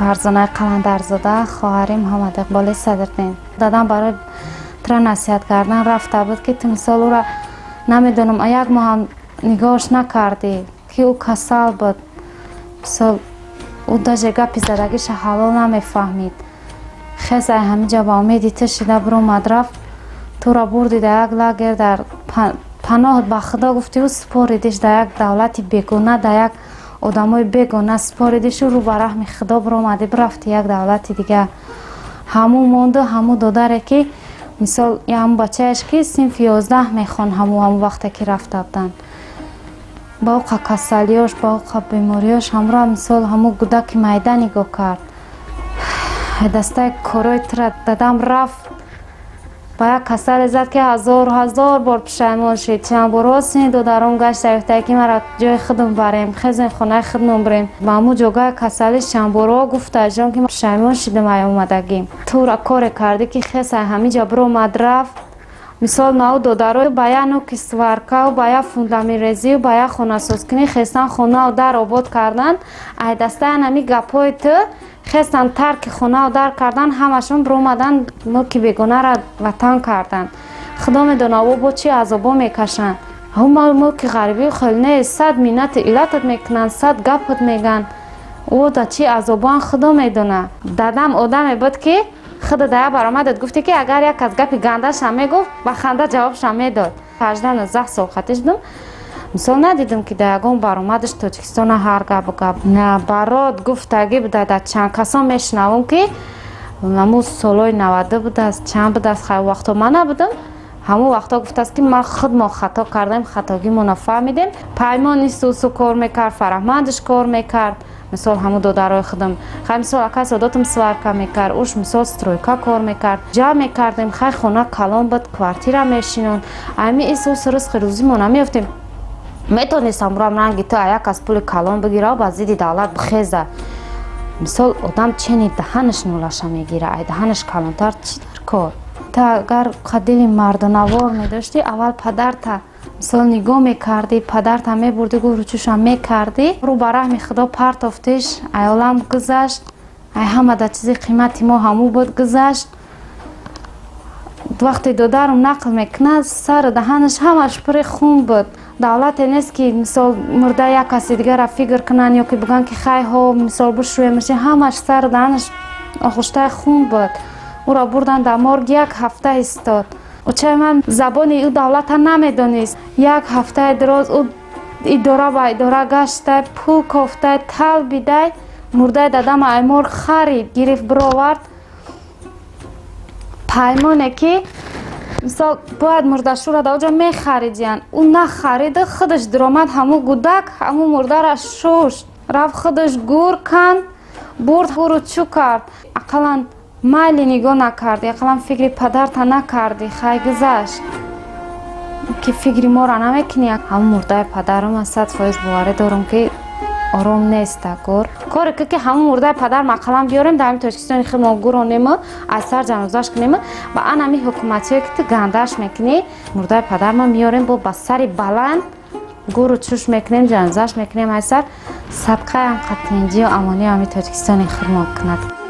Фарзонаи Қаландарзода, хоҳари Муҳаммад Иқболи Садриддин. Дадам барои тура насиҳат кардан рафта буд, ки ту, мисол, ӯра, намедонам, як моҳам нигоҳш накардӣ, ки ӯ касал буд. Мисол, ӯ даже гапи задагиша ҳалол намефаҳмид. Хез ай ҳамиҷа ба умеди ту шида биромад, рафт, тура бурди дар як лагер, дар паноҳ ба Худо гуфтиу супоридиш дар як давлати бегона, дар як одамои бегона супоридишу рӯ ба раҳми Худо биромадӣ, бирафти як давлати дигар. Ҳамун монду, ҳамун додаре, ки, мисол, ҳамун бачаеш, ки синфи 11 мехонд, ҳамун вақте ки рафта буданд, ба оқа касалиёш, ба оқа бемориёш, ҳамро, мисол, ҳамун гудаки майда нигоҳ кард. Дастаи корои тура дадам рафт, ба як касале зад, ки ҳазор ҳазор бор пушаймон шид. Чанд борҳо сини додаром гашта, гуфта, ки мара ҷои худам барем, хезем, хонаи худмон бирем. Ба ҳамун ҷогаи касалиш чанд борҳо гуфта ҷон, ки пушаймон шидам ай омадагӣ. Тура коре кардӣ, ки хес ай ҳамиҷа биромад, рафт. Мисол, нау додаро ба як нуки сваркау, ба як фундамирезию, ба як хонасозкунӣ хестан, хонау дар обод кардан. Ай дастаи ҳами гапҳои ту хестан, тарки хонау дар кардан, ҳамашон биромадан, мулки бегонара ватан кардан. Худо медона, о бо чӣ азобо мекашанд. Ҳамун мулки ғарибӣ хел нест, сад миннати иллатат мекунанд, сад гапат мегӯянд. О да чӣ азобоан, Худо медона. Дадам одаме буд, ки худа да як баромадат гуфте, ки агар як аз гапи гандашам мегуфт, ба ханда ҷавобшам медод. 18-19 сол хатиш будам, мисол, надидам, ки дар ягон баромадаш Тоҷикистона ҳар гапу гап на барод гуфтагӣ буда. Дар чанд касон мешунавам, ки ҳамун солҳои 90 будааст, чанд будааст, хай, вақто ман набудам. Ҳамун вақто гуфтааст, ки ма худ мо хато кардем, хатогимонро фаҳмидем. Паймон исусу кор мекард, Фараҳмандаш кор мекард, мисол, ҳамун додарои худам. Хай, мисол, ака Содотам сварка мекард, уш, мисол, стройка кор мекард. Ҷамъ мекардем, хай, хона калон буд, квартира мешинон, ами исус ризқи рӯзимон намеёфтем. Метонистам бурам, ранги ту, як аз пули калон бигира, ба зидди давлат бихеза. Мисол, одам чени даҳанаш нулаша мегира, ай даҳанаш калонтар чӣ дар кор? Та агар дили мардонавор медоштӣ, аввал падарта, мисол, нигоҳ мекардӣ, падарта мебурдӣ, гӯручушам мекардӣ. Рӯ ба раҳми Худо партофтиш, ай олам гузашт, ай ҳама да чизи қимати мо ҳамун буд, гузашт. Вақте додарам нақл мекунад, сару даҳанаш ҳамаш пури хун буд. Давлате нест, ки, мисол, мурда як каси дигарра фикр кунанд ё ки бигӯянд, ки хай, ҳо, мисол, бишӯемаш. Ҳамаш сару даҳанаш оғуштаи хун буд. Ӯро бурданд дар морг, як ҳафта истод. Очаи ман забони ӯ давлата намедонист. Як ҳафтаи дароз ӯ идора ба идора гаштай, пул кофтай, талбидай, мурдаи дадама ай морг харид, гирифт, бировард. Паймоне, ки, мисол, бояд мурдашӯра дар оҷо мехаридиянд, ӯ нахариду худаш диромад, ҳамун гудак ҳамун мурдара шушт, рафт, худаш гур канд, бурд, гуру чӯ кард. Ақаллан майли нигоҳ накардӣ, ақаллан фикри падарта накардӣ. Хай, гузашт, ки фикри моро намекунӣ. Ҳамун мурдаи падарам, 100% боварӣ дорам, ки ором неста. Гур коре ки ҳамун мурдаи падарам ақаллан биёрем, дар ҳамин Тоҷикистони худ мо гуронему, аз сар ҷанозаш кунему, ба ан ҳамин ҳукуматиҳое, ки ту гандааш мекунӣ, мурдаи падарма меёрем, бо ба сари баланд гуру чуш мекунем, ҷанозаш мекунем, аз сар садқаям қатинҷию амонию ҳамин Тоҷикистони худ мо кунад.